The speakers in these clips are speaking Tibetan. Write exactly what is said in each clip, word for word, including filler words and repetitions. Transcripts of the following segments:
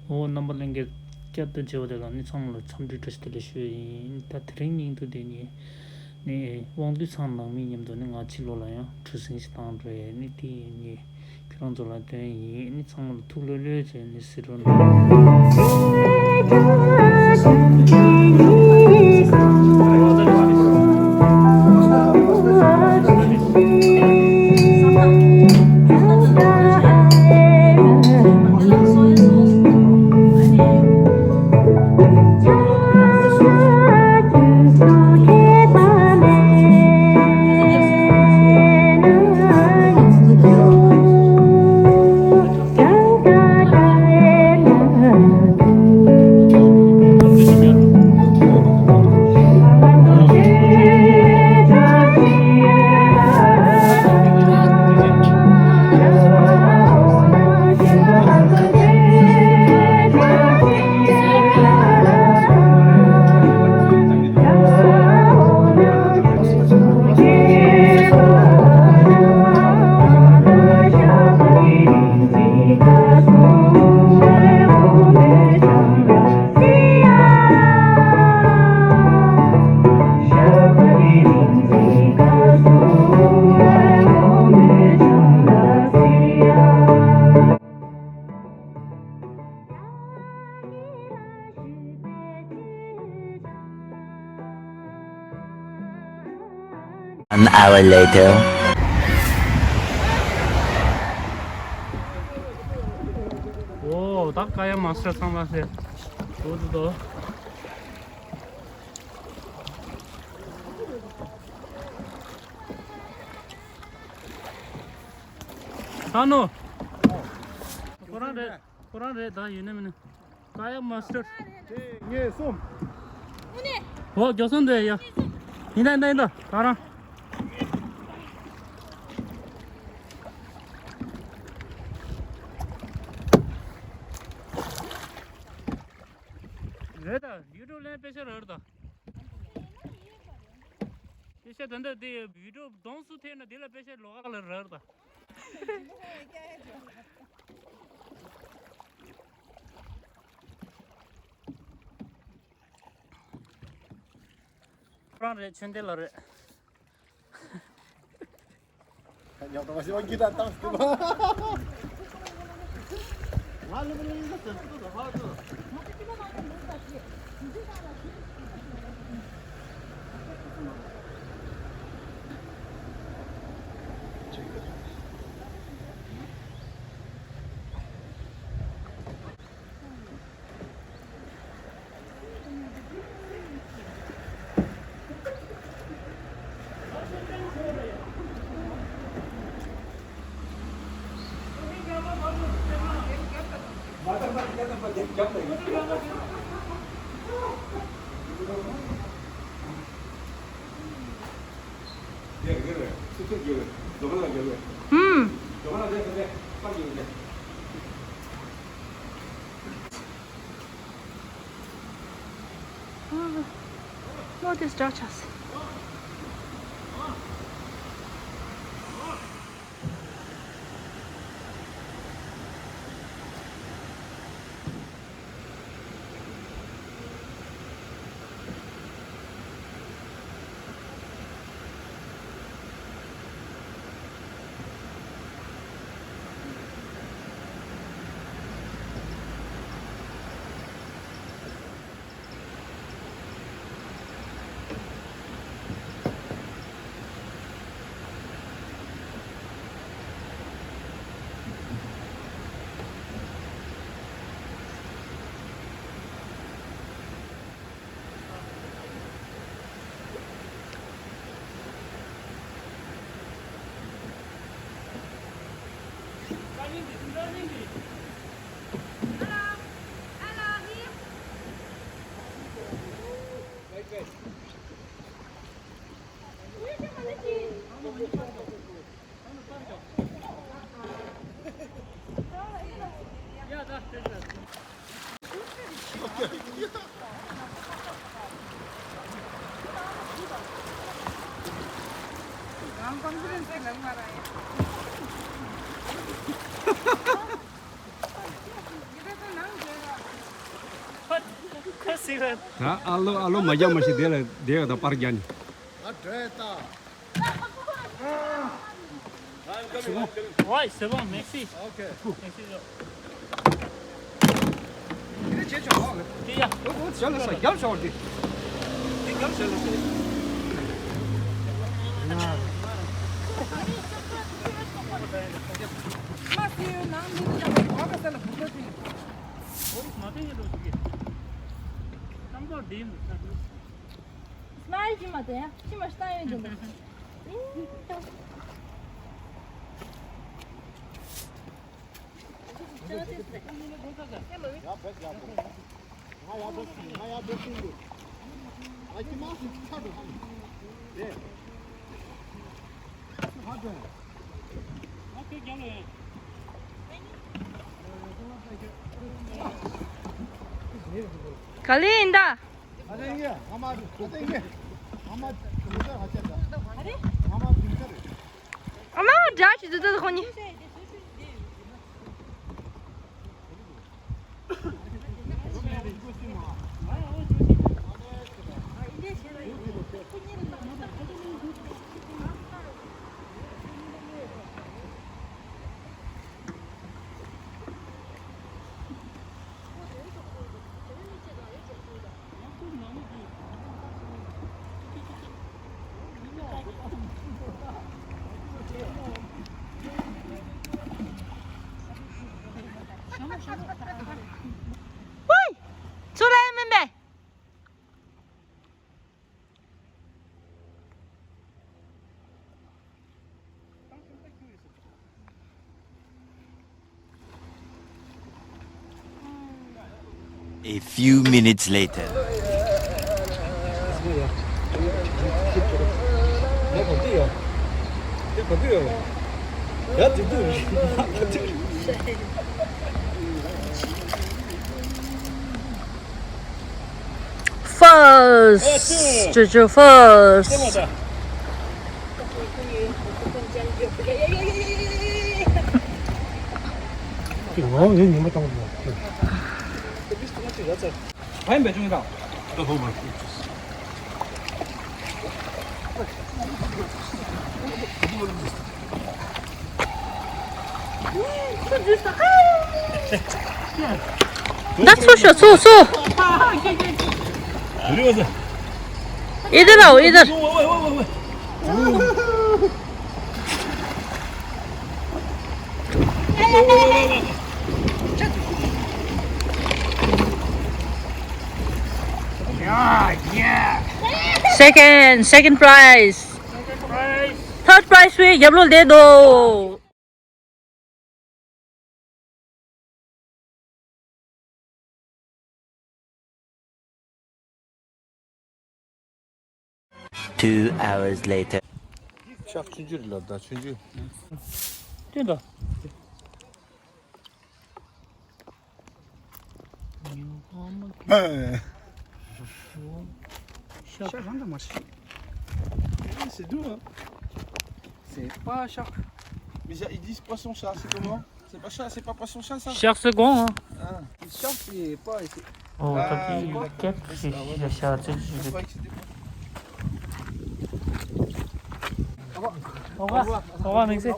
འོ་རྣམ་པ་ལྷན་རྒྱས་བསྐྱར་དུ་མཇལ་བ་དེ་ལ་ནི་ཚང་མ་ལ་འཚམས་འདྲི་བཀྲ་ཤིས་བདེ་ལེགས་ཞུ་ཡ་ཡིན། ད་དེ་རིང་སྙིང་སྡུག་དེ་ནི་ནི་དབང་འདུས་ཚང་ནང་མི་མཉམ་དུ་ནི་ང་ཕྱི་ལོགས་ལ་ཡང་གྲུ་གཟིངས་ཤིག་བཏང་རེད། ནི་དེ་ནི་ཁྱེད་རང་ཚོ་ལ་སྟོན་ཡིན། ནི་ཚང་མ་ལ་ཐུགས་ལྷོད་ལྷོད་བྱས་ནི་གཟིགས་རོགས་གནང་An hour later. ཨོ། ད་ཀ་ཡ་མཱ་སི་ཊར་ཚང་མ་ཟེར། འོ་འདུག་དོ། ཨ་ནོ། ཁོ་རང་རེད། ཁོ་རང་རེད། ད་ཡིན་ནི་མིན་ནི། ཀ་ཡ་མཱ་སི་ཊར། གཅིག་གཉིས་གསུམ། ཨོ། མགྱོགས་སོང་འདྲ་ཡ། ཡིན་ད་ཡིན་ད་ཡིན་ད་ད་རང་། རེད་ད། ཡུ་ཊུབ་ལེན་པེ་ཤ་རེད་ད། པེ་ཤ་ད་འདི་དེ་ཡུ་ཊུབ་གདོང་སུ་ཐེབས་ན་དེ་ལ་པེ་ཤ་ལོགས་ཀ་ལ་རེད་ད། ཁོ་རང་རེད། ཆོས་ལྡན་ལགས་རེད། ཧུམ། ལོ་དེ་སྐྲག་ཆགས། ད་ཨ་ལོ་ཨ་ལོ་མ་རྒྱག་མ་ཤེས་དེ་ལ་དེ་ཡོད་ད་པར་རྒྱག་ནི། Ouais, c'est bon, merci. Ok. Merci, Jean. Smile ཅིག་མ་བཏང་ཡ། ཅི་མ་ཤི་བཏང་ཡོད་འདི་འདྲ། ག་ལེ་ཡིན་ད། ཨ་མ་འདྲ་ཞིག་འདུག་ད་ཁོ་གཉིས། ཧུའི། ཚུར་ལ་ཡ་མིན་པས། A few minutes later. First! ཅོ་ཅོ་first! ད་ཚུར་ཤོག་ཚུར་ཚུར། इधर आओ इधर। Second, second prize. Third prize भी जब लोग दे दो। Two hours later. ཤག་ཆུང་ཆུང་རེད་ལབ་ད་ཆུང་ཆུང་། སྟོན་ད། ཤག་རང་ད་མ་ཤི། C'est doux, hein? C'est pas ཤག Mais ils disent poisson chat, c'est comment? C'est pas chat, c'est pas poisson chat ça? ཤག་c'est grand, hein? Ah, ཤག c'est pas ici. Oh, t'as dit quatre, c'est ཤག c'est juste. Au revoir. Au revoir, merci.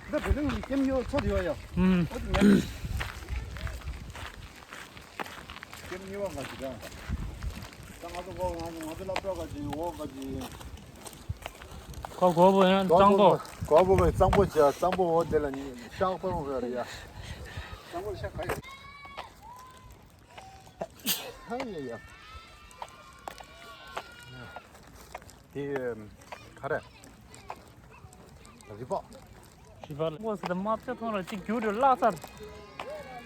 འདི་བེ་ལིང་གི་ཀེམ་ཡོ་ཚོ་དེ་ཡོ་ཡ། ཨུམ། ཨོ་དེ་མེད། ཀེམ་གཉིས་པ་ག་ཅི་ད། ད་ང་ཚོ་གོ་ང་ཚོ་ང་ཚོ་སློབ་གྲྭ་ག་ཅི་འོ་ག་ཅི། ཁོ་གོ་བོ་ཡང་གཙང་པོ། གོ་བོ་ག་གཙང་པོ་ཅི་གཙང་པོ་འོ་དེ་ལ་ཤག་པོ་ག་རེད་ཡ། གཙང་པོ་ལ་ཤག་ག་ཡོད། ཧ་ཡ་ཡ། དེ་ག་རེ། རི་པག་རི་པག་ལ་མགོ་ཟེར་ད་རྨ་བྱ་ཐོང་ར་གཅིག་རྒྱུག་འགྲོ་བརླག་ཚར།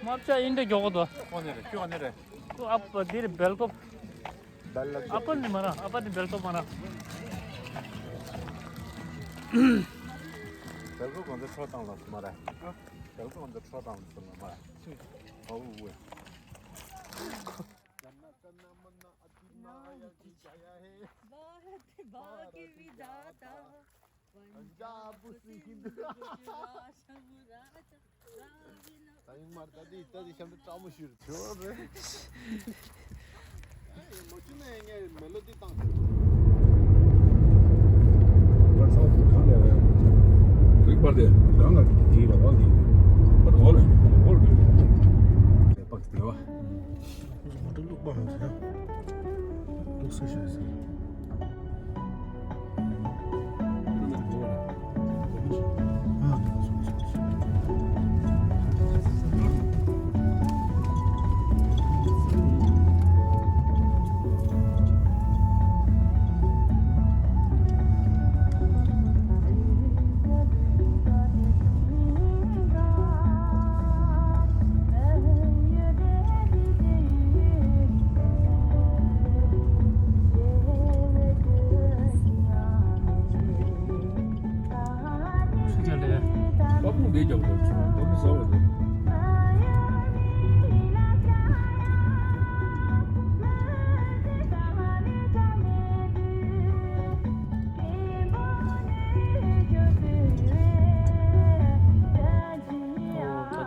རྨ་བྱ་ཨིན་འདྲ་མགྱོགས་གོ་འདུག་ཁོ་ནས་རེད་ཁྱོད་ནས་རེད། ཁོ་ཨ་པ་འདི་རེད་སྦེལ་ཀོབ། སྦེལ་ལ་ཨ་པ་འདི་མ་ར་ཨ་པ་འདི་སྦེལ་ཀོབ་མ་ར། སྦེལ་ཀོབ་གང་ཚོ་ཁྲོ་བཏང་ལ་མ་ར། སྦེལ་ཀོབ་གང་ཚོ་ཁྲོ་བཏང་ལ་མ་ར། ཨོ་ཝེ། भारत भाग्य विधाता, पंजाब सिंध गुजरात मराठा, द्राविड़ ད་ཡིན་མར་ད་དེ་ད་དེ་ཤམ་དུ་སྐྲག་མོ་ཞུ་རུ་ཐུ་རེད། ད་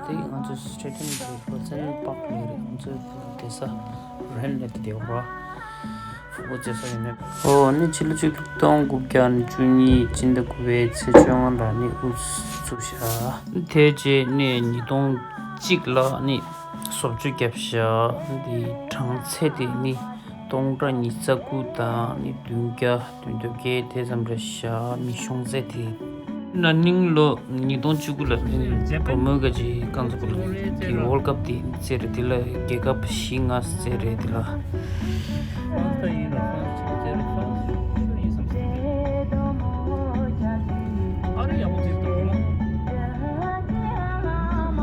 ལྟ་ང་ཚོ་སི་ཊེ་ཌི་ཡམ་གྱི་ཧོ་ཚན་པག་ལས་རེད། ང་ཚོ་བསྡད་ས་རེན་ལ་དེ་བར་ཧྥུ་པོ་རྩེ་ས་ཡིན་མེད། ཨོ་ནི་ཕྱི་ལོ་ཆིག་སྟོང་དགུ་བརྒྱ་བཅུ་གཉིས་སྤྱི་ཟླ་དགུ་པའི་ཚེས་བཅོ་ལྔ་ལ་ནི་དབུ་ཚུགས་བཞག་དེ་རྗེས་ནི་ཉིས་སྟོང་གཅིག་ལ་ནི་བཟོ་བཅོས་བརྒྱབ་བཞག་འདི་གྲངས་ཚད་དེ་ནི་སྟོང་ཕྲག་ཉི་ཤུ་རྩ་དགུ་དང་ནི་བདུན་བརྒྱ་བདུན་ཅུ་དོན་བརྒྱད་དེ་ཙམ་རེད་བཞག་མི་ཤོང་ཚད་དེ། ན་ནིང་ལོ་ཉིས་སྟོང་བཅུ་དགུ་ལ་བུ་མོའི་ག་ཅིག་རྐང་ཚ་པོ་ལ་གི་ཝོལ་ཀབ་དེ་རྩེད་རེད། དེ་ལ་རྒྱལ་ཁབ་བཞི་ལྔ་རྩེད་རེད། དེ་ལ་ཨ་རི་ཡག་པོ་རྩེད་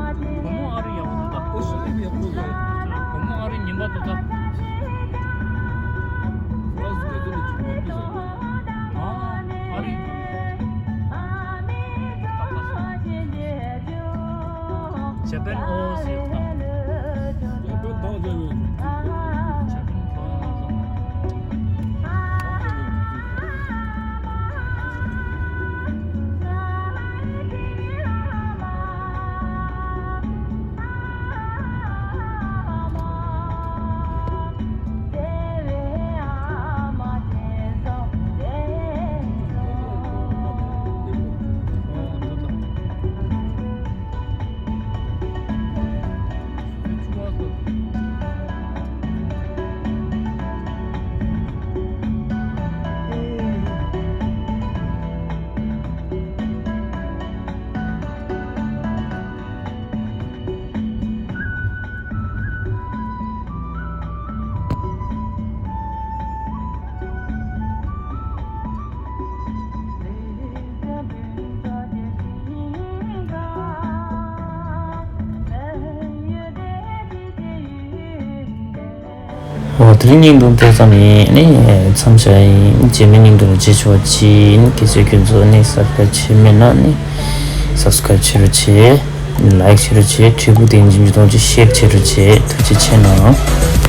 འདུག་བུ་མོ་ཨ་རི་ཡག་པོ་འདུག་ད་བུ་མོ་ཨ་རི་ཉིན་པ་འདུག་ད་ཨ་རི། ཇ་པན་ཨོ་ཟེར་ད། ཇ་པན་ཐང་ཇ་པན། ཇ་པན་ཐང་ཇ་པན། འོ་དེ་རིང་སྙིང་དུ་དེ་ཙམ་ཡིན་ནི་མཚམས་བཞག་ཡིན། རྗེས་མའི་སྙིང་དུ་རྗེས་ཆོག་ཅིག་ཡིན། གལ་སྲིད་ཁྱོད་ཚོ་ནི་སབ་སི་ཀ་རབ་བྱས་མེད་ན་ནི་སབ་སི་ཀ་རབ་བྱེད་རོགས་བྱེད། ལའིག་བྱེད་རོགས་བྱེད། དྲིལ་བུ་དེ་འཇིམ་གྱི་གཏོང་ཅིག་ཤེར་བྱེད་རོགས་བྱེད། ཐུགས་རྗེ་ཆེ་གནང་།